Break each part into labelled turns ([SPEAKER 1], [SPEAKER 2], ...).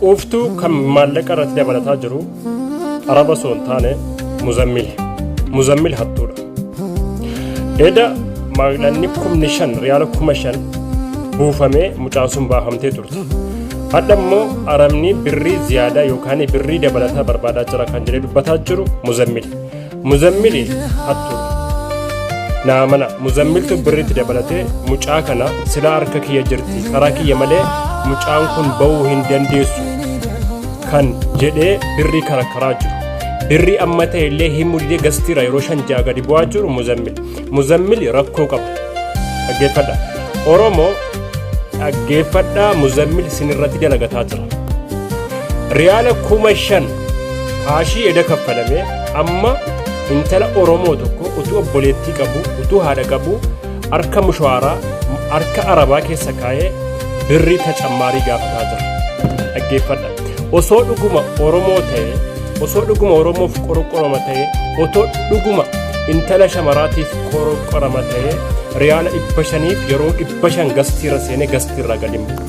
[SPEAKER 1] Quuftuu kan maallaqa irratti dabalataa jiru Araba osoo hin taane Muzammili. Muzammil hattuudha. Eda maallaqni 5,000 riyaala 5,000 buufamee mucaan sun baafamtee turte. Hadha immoo Arabni birrii ziyaadaa yookaan birrii dabalataa barbaadaa jira kan jedhee dubbataa jiru Muzammili. Muzammili hattuudha. Naa mana Muzammiltu birriitti dabalatee mucaa kana silaa harka kiyya jirti karaa kiyya malee mucaan kun ba'uu hin dandeessu kan jedhee birrii karakkaraa jiru. Birrii amma ta'e illee himuu didee gastiira yeroo 5 6 gadi bu'aa jiru Muzammil. Muzammil rakkoo qaba. Dhaggeeffadha. Oromoo dhaggeeffadhaa Muzammil sinirratti dalagataa jira. Riyaala 5,000 kaashii eda kaffalamee amma intala Oromoo tokko utuu obboleettii qabu utuu haadha qabu harka mushaaraa harka arabaa keessa kaa'ee birrii tacammaarii gaafataa jira. Dhaggeeffadha. Osoo dhuguma Oromoo ta'e osoo dhuguma Oromoof qorqorama ta'e otoo dhuguma intala shamaraatiif qorqorama ta'e riyaala 500f yeroo 500 gastiirra seenee gastiirra gadi hin bu'u.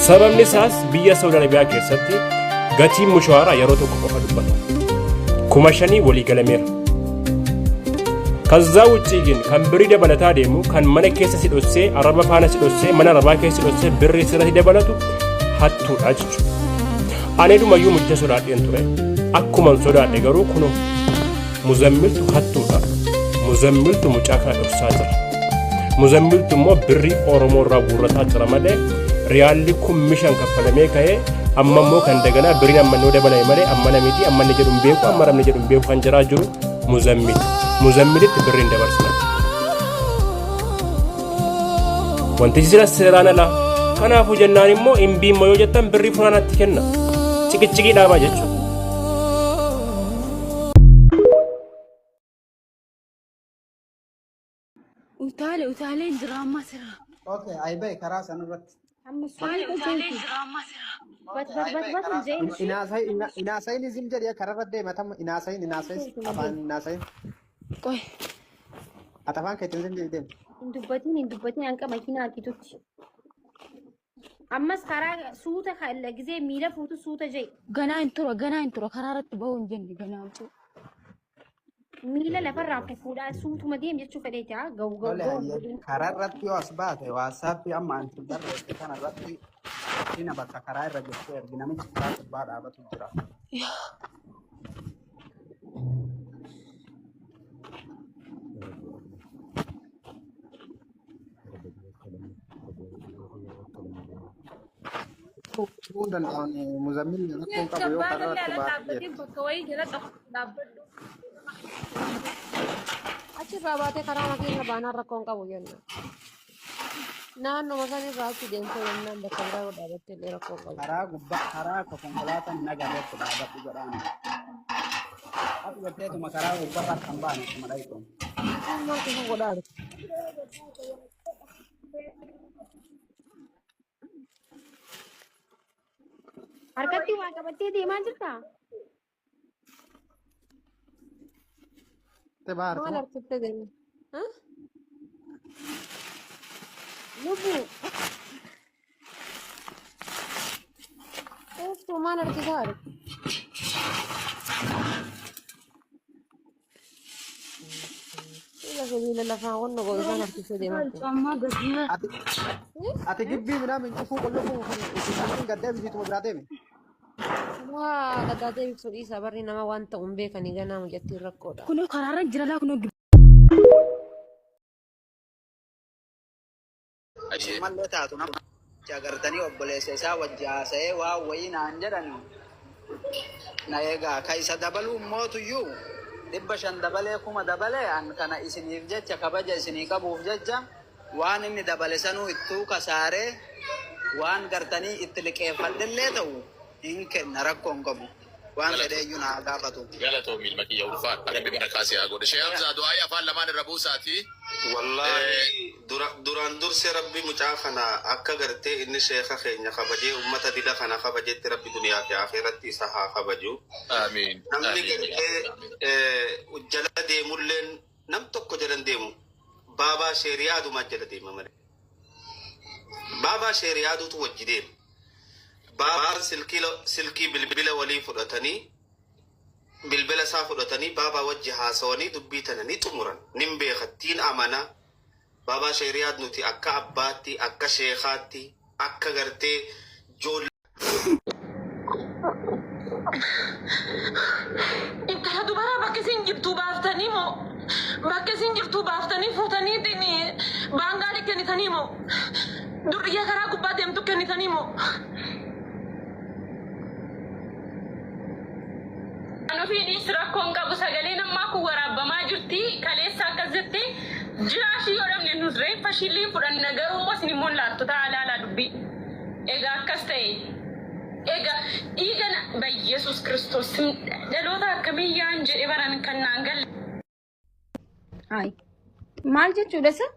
[SPEAKER 1] Sababni isaas biyya Saudi Arabiyaa keessatti gatiin mushaaraa yeroo tokko qofa dubbatama. 5,000 walii galameera. Kazzaa wuccii gin kan birrii dabalataa deemu kan mana keessa si dhossee araba faana si dhossee mana arabaa keessa si dhossee birrii sirratti dabalatu hattuudha jechuudha. Ani dhumayyuu mucha sodaadheen ture. Akkuman sodaadhe garuu kunoo Muzammiltu hattuudha. Muzammiltu mucaa kana dhoksaa jira. Muzammiltu immoo birrii Oromoo irraa guurrataa jira malee riyaalli 5,000 kaffalamee ka'ee amma immoo kan daganaa birriin amma inni dabalame malee amma namiti amma inni jedhu hin beeku amma ramni jedhu hin beeku kan jiraa jiru Muzammil. Muzammilitti birriin dabarsina. Wanti sila seeraan alaa. Kanaafuu jennaan immoo hin biimma yoo jettan birrii funaanatti kenna. Ciqicciqii dhaabaa jechuudha.
[SPEAKER 2] Utaale utaaleen jira amma sirra.
[SPEAKER 3] Okay, ayi bahi karaa san irratti.
[SPEAKER 4] Amma suuta jeeti. Bat bat bat bat hin jeen ishee.
[SPEAKER 3] Inaasayin izim jedhi karaa irra deema tamma inaasayin inaasayin afaan inaasayin.
[SPEAKER 2] Qoy.
[SPEAKER 3] Ati afaan keetiin zim jedhi deema.
[SPEAKER 4] Hin dubbatiin hin dubbatiin hanqa makiinaa argitutti. Ammas karaa suuta gizee miila fuutu suuta jee.
[SPEAKER 2] Ganaa hin tura ganaa hin tura karaa irratti bahuu hin jenne ganaa mucuu.
[SPEAKER 4] Miila lafarraa fufuudhaa suutuma deem jechuu fedheeti haa ga'u ga'u
[SPEAKER 3] Tole
[SPEAKER 4] ga'u
[SPEAKER 3] hayyee
[SPEAKER 4] godhin.
[SPEAKER 3] karaa irratti yoo as baate waatsaappii amma anti barreesse kana irratti makiina bakka karaa irra jirtu ergi namichi karaa gubbaa dhaabatu jira. Ta'uu danda'an muzammil rakkoo hin qabu yoo
[SPEAKER 4] Gabbaa
[SPEAKER 3] karaa irratti
[SPEAKER 4] irra
[SPEAKER 3] baate
[SPEAKER 4] dhaabbatee
[SPEAKER 3] jedhe.
[SPEAKER 4] bakka wayii jala dhaabbadhu.
[SPEAKER 5] Achirraa baatee karaa makiina baanaan rakkoo hin qabu jenna. Naannoma sanirraa achi deemtee jennaan bakka biraa yoo dhaabatte illee rakkoo hin qabu.
[SPEAKER 3] Karaa gubbaa karaa akka konkolaataan hin agarreetti dhaabadhu jedhaan. Ati jetteetuma karaa gubbarra akka hin baane akkuma dhayxu.
[SPEAKER 5] Maaltu kun godhaa jiru?
[SPEAKER 4] Harkatti waa qabattee deemaa jirtaa?
[SPEAKER 3] Te baartu.
[SPEAKER 5] Maal harkiftee deema? Lubbu. Ooftuu maal harkisaa jiru? Siila sibiila lafaa wanna godhu isaan harkisee deemaa jiru.
[SPEAKER 2] Caammaa gadi.
[SPEAKER 3] Ati ati gibbii minaamin cufuu qullubuu kun isin gaddee bisiituma biraa deeme.
[SPEAKER 5] Waa gadaa deebisuu dhiisaa barri nama waan ta'u hin beekanii ganaa mucattiin rakkoodha.
[SPEAKER 2] Kunoo karaarra jira laa kunoo
[SPEAKER 3] Ammallee taatu namicha agartanii obboleessa isaa wajji haasa'ee waan wayii naan jedhani na eegaa ka isa dabaluu mootuyyuu 500 dabalee 1,000 dabalee an kana isiniif jecha kabaja isinii qabuuf jecha waan inni dabale sanuu ittuu kasaaree waan gartanii itti liqeeffadhellee ta'u hin kenna rakkoo hin qabu waan fedheeyyuu na haa gaafatu.
[SPEAKER 6] Galatoomi ilma kiyya ulfaadha. Rabbi barakaa si haa godhu. Sheekh Hamzaa du'aa'ii afaan lamaan irra buusaati.
[SPEAKER 7] Wallaahi dura duraan dursee rabbi mucaa kana akka gartee inni sheekha keenya kabajee ummata dila kana kabajetti rabbi duniyaa fi akhiratti isa haa kabaju.
[SPEAKER 6] Aamiin.
[SPEAKER 7] Namni
[SPEAKER 6] Aamiin.
[SPEAKER 7] gartee
[SPEAKER 6] Aamiin.
[SPEAKER 7] jala deemulleen nam tokko jala hin deemu. Baabaa sheeriyaadumaa jala deema malee. Baabaa sheeriyaaduutu wajji deema. Baabaan silkii silkii bilbila walii fudhatanii, bilbila isaa fudhatanii baabaa wajji haasawanii dubbii tana ni xumuran. Nin beekattiin amana. Baabaa sheeriyaat nuti akka abbaatti, akka sheekaatti, akka gartee joollee
[SPEAKER 8] Intala dubaraa bakka isin jirtuu baaftanii moo bakka isin jirtuu baaftanii fuutaniitiin baangaalii kennitanii moo durriyyee karaa gubbaa deemtu kennitanii moo.
[SPEAKER 9] Kan ofii dhiisi rakkoon qabu sagaleen ammaa kun waraabbamaa jirti kaleessa akkas jette jiraa ishii yoo dhabne nus reeffa ishiillee hin fudhanna garuu immoo isin immoo hin laattu ta'a laalaa dubbii egaa akkas ta'e egaa dhiiga na bayyesuus kiristoos dhaloota akkamii yaan jedhe baran kan naan galle.
[SPEAKER 4] Hayi. Maal jechuudha isa?